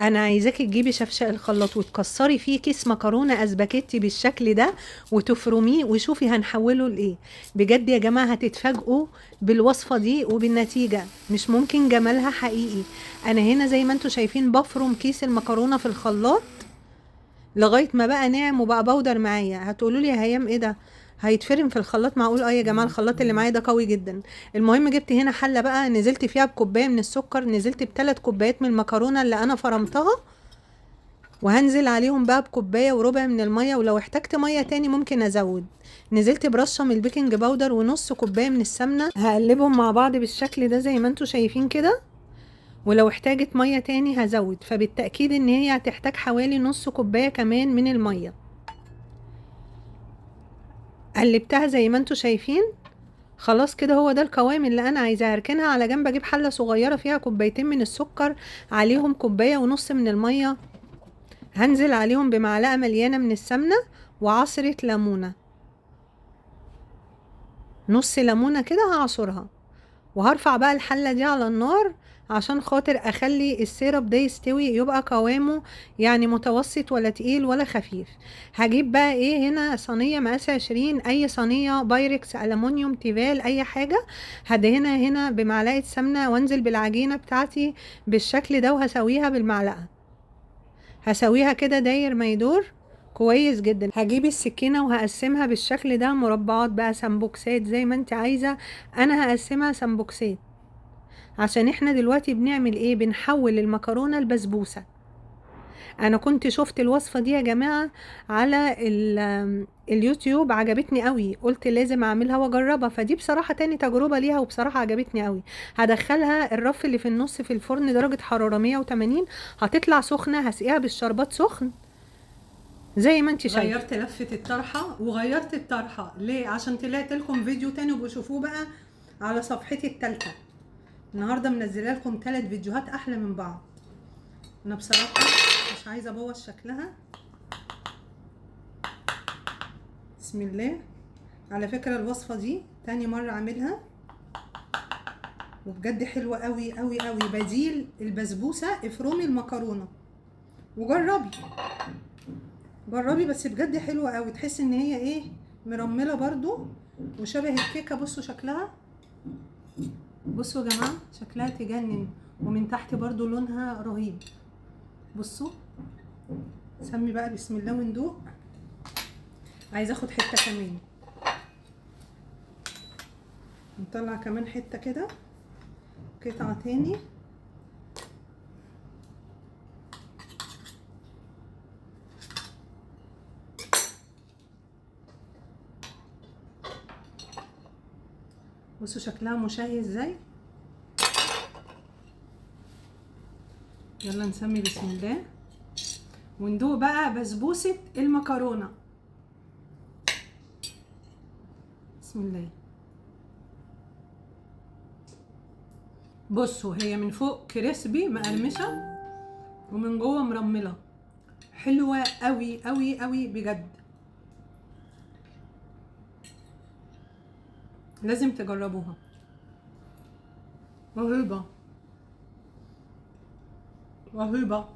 انا عايزاكي تجيبي شفشق الخلاط وتكسري فيه كيس مكرونه اسباجيتي بالشكل ده وتفرميه، وشوفي هنحوله لايه. بجد يا جماعة هتتفاجئوا بالوصفه دي وبالنتيجة، مش ممكن جمالها حقيقي. انا هنا زي ما انتم شايفين بفرم كيس المكرونه في الخلاط لغاية ما بقى ناعم وبقى powder معايا. هتقولوا لي يا هيام ايه ده، هيتفرم في الخلاط؟ معقول؟ اه يا جماعة الخلاط اللي معايا ده قوي جدا. المهم جبت هنا حله بقى، نزلت فيها بكوبايه من السكر، نزلت ب3 كوبايات من المكرونه اللي انا فرمتها، وهنزل عليهم بقى بكوبايه وربع من المية، ولو احتجت مية تاني ممكن ازود. نزلت برشه من ال baking powder ونص كوباية من السمنة، هقلبهم مع بعض بالشكل ده زي ما انتم شايفين كده، ولو احتاجت مية تاني هزود، فبالتاكيد ان هي هتحتاج حوالي نص كوباية كمان من المية. قلبتها زي ما انتم شايفين، خلاص كده هو ده القوام اللي انا عايزاه. هركنها على جنب، اجيب حله صغيرة فيها كوبايتين من السكر، عليهم كوباية ونص من المية، هنزل عليهم بمعلقه مليانة من السمنة وعصره ليمونه، نص ليمونه كده هعصرها، وهرفع بقى الحلة دي على النار عشان خاطر اخلي السيرب ده يستوي، يبقى قوامه يعني متوسط ولا تقيل ولا خفيف. هجيب بقى ايه هنا صينية مقاس 20، اي صينية بايركس، الومنيوم، تيفال، اي حاجة. هدهنها هنا بمعلقه سمنه وانزل بالعجينه بتاعتي بالشكل ده، وهسويها بالمعلقه، هسويها كده داير ما يدور كويس جدا. هجيب السكينة وهقسمها بالشكل ده مربعات بقى، سمبوكسات زي ما انت عايزه. انا هقسمها سمبوكسات عشان احنا دلوقتي بنعمل ايه، بنحول المكرونه لبسبوسه. انا كنت شفت الوصفة دي يا جماعة على اليوتيوب، عجبتني قوي، قلت لازم اعملها واجربها. فدي بصراحة تاني تجربه ليها، وبصراحة عجبتني قوي. هدخلها الرف اللي في النص في الفرن درجه حرارة 180، هتطلع سخنة، هسقيها بالشربات سخن زي ما انت شايفه. غيرت لفه الطرحة وغيرت الطرحة ليه؟ عشان طلعت لكم فيديو تاني وبشوفوه بقى على صفحتي الثالثة. النهارده منزله لكم 3 فيديوهات احلى من بعض. انا بصراحة مش عايزه ابوظ شكلها. بسم الله. على فكرة الوصفة دي تاني مرة اعملها، وبجد حلوة قوي قوي قوي. بديل البسبوسه افرمي المكرونه وجربي، جربي بس بجد حلوة قوي. تحس ان هي ايه، مرمله برضو وشبه الكيكه. بصوا شكلها، بصوا يا جماعة شكلها تجنن، ومن تحت برضو لونها رهيب. بصوا سمي بقى بسم الله وندوق. عايزه اخد حتة كمان، نطلع كمان حتة كده، قطعه تاني. بصوا شكلها مشهي ازاي. يلا نسمي بسم الله وندوق بقى بسبوسة المكرونة. بسم الله. بصوا هي من فوق كريسبي مقرمشة ومن جوه مرملة، حلوة قوي قوي قوي بجد، لازم تجربوها، رهيبة رهيبة.